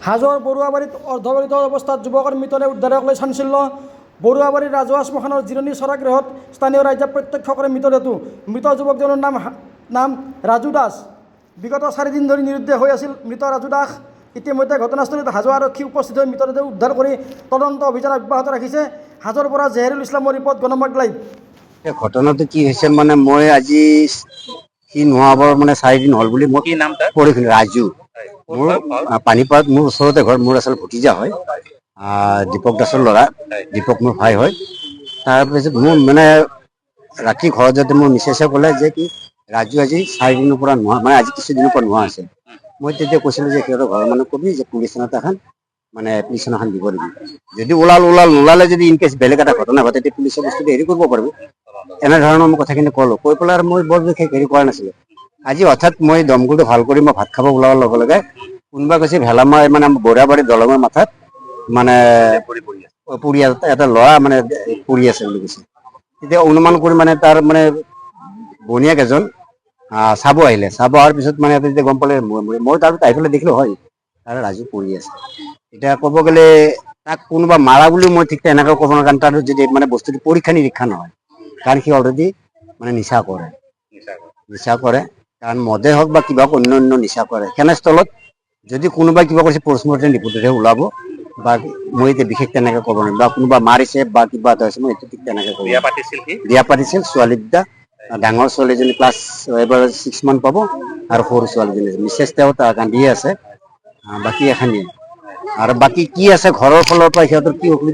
হাজোৰ বৰুৱাবাৰীত অৰ্ধগলিত অৱস্থাত যুৱকৰ মৃতদেহ উদ্ধাৰক লৈ চাঞ্চল্য। বৰুৱাবাৰীৰ ৰাজহুৱা শ্মশানৰ জিৰণি চৰাগৃহত স্থানীয় ৰাইজে প্ৰত্যক্ষ কৰে মৃতদেহটো। মৃত যুৱকজনৰ নাম ৰাজু দাস। বিগত 4 দিন ধৰি নিৰুদ্দেশ হৈ আছিল মৃত ৰাজু দাস। ইতিমধ্যে ঘটনাস্থলীত হাজো আৰক্ষী উপস্থিত হৈ মৃতদেহ উদ্ধাৰ কৰি তদন্ত অভিযান অব্যাহত ৰাখিছে। হাজোৰ পৰা জেহেৰুল ইছলামৰ ৰিপৰ্ট, গণমাগ লাইভ। এই ঘটনাটো কি হৈছে, মানে মই আজি সি নোহোৱাৰ মানে 4 দিন হ'ল বুলি মই কি নাম তাৰ? পঢ়িছিলোঁ, ৰাজু। মোৰ মোৰ ঘৰ? পানীপাত, মোৰ ওচৰতে ঘৰ। মোৰ আচল ভতিজা হয়, দীপক দাসৰ ল'ৰা। দীপক মোৰ ভাই হয়। তাৰপিছত মোৰ মানে ৰাতি ঘৰত যাওঁতে মোৰ মিছেছে ক'লে যে কি ৰাজু আজি 4 দিনৰ পৰা নোহোৱা, মানে আজি কিছুদিনৰ পৰা নোহোৱা হৈছে। মই তেতিয়া কৈছিলোঁ যে সিহঁতৰ ঘৰৰ মানুহ কবি যে পুলিচ থানাত এখন মানে এপ্লিকেশ্যন এখন দিব দিবি। যদি ওলাল ওলাল, নোলালে যদি ইন কেছ বেলেগ এটা ঘটনা ঘটে, তেতিয়া পুলিচে বস্তুটো হেৰি কৰিব পাৰিব। এনেধৰণৰ মই কথাখিনি ক'লো। কৈ পেলাই আৰু মই বৰ বিশেষ হেৰি কৰা নাছিলোঁ। আজি হঠাৎ মই দমকলটো ভাল কৰি মই ভাত খাব ওলোৱাৰ লগে লগে কোনোবা কৈছে ভেলামাৰ মানে বৰাবাৰী দলঙৰ মাথাত মানে পৰি আছে। পৰি আছে, এটা ল'ৰা মানে পৰি আছে বুলি কৈছে। তেতিয়া অনুমান কৰি মানে তাৰ মানে বনিয়াক এজন চাব আহিলে। চাব অহাৰ পিছত মানে তেতিয়া গম পালে। মই তাৰপিছত আহি পেলাই দেখিলো, হয়, তাৰ ৰাজু পৰি আছে। এতিয়া ক'ব গ'লে তাক কোনোবা মাৰা বুলিও মই ঠিক তেনেকৈ ক'ব নোৱাৰো, কাৰণ তাৰ যদি মানে বস্তুটো পৰীক্ষা নিৰীক্ষা নহয়, কাৰণ সি অলৰেডি মানে নিচা কৰে। নিচা কৰে। নিচা কৰে, কাৰণ মদে হওক বা কিবা অন্য অন্য নিচা কৰে। তেনেস্থলত যদি কোনোবাই কিবা কৰিছে, পষ্টমৰ্টেম ৰিপৰ্টতহে ওলাব। বা মই এতিয়া বিশেষ তেনেকে ক'ব নোৱাৰিম বা কোনোবা মাৰিছে বা কিবা এটা হৈছে, মই এইটো ঠিক তেনেকে ক'ব বিয়া নোৱাৰিম। পাতিছিল সি? বিয়া পাতিছিল। ছোৱালী দুটা, ডাঙৰ ছোৱালীজনী ক্লাছ এবাৰ 6 মান পাব আৰু সৰু ছোৱালীজনী। মিছেছ তেওঁ কান্দিয়ে আছে। বাকী এখানিয়ে আৰু বাকী কি আছে, ঘৰৰ ফালৰ পৰা সিহঁতৰ কি অসুবিধা।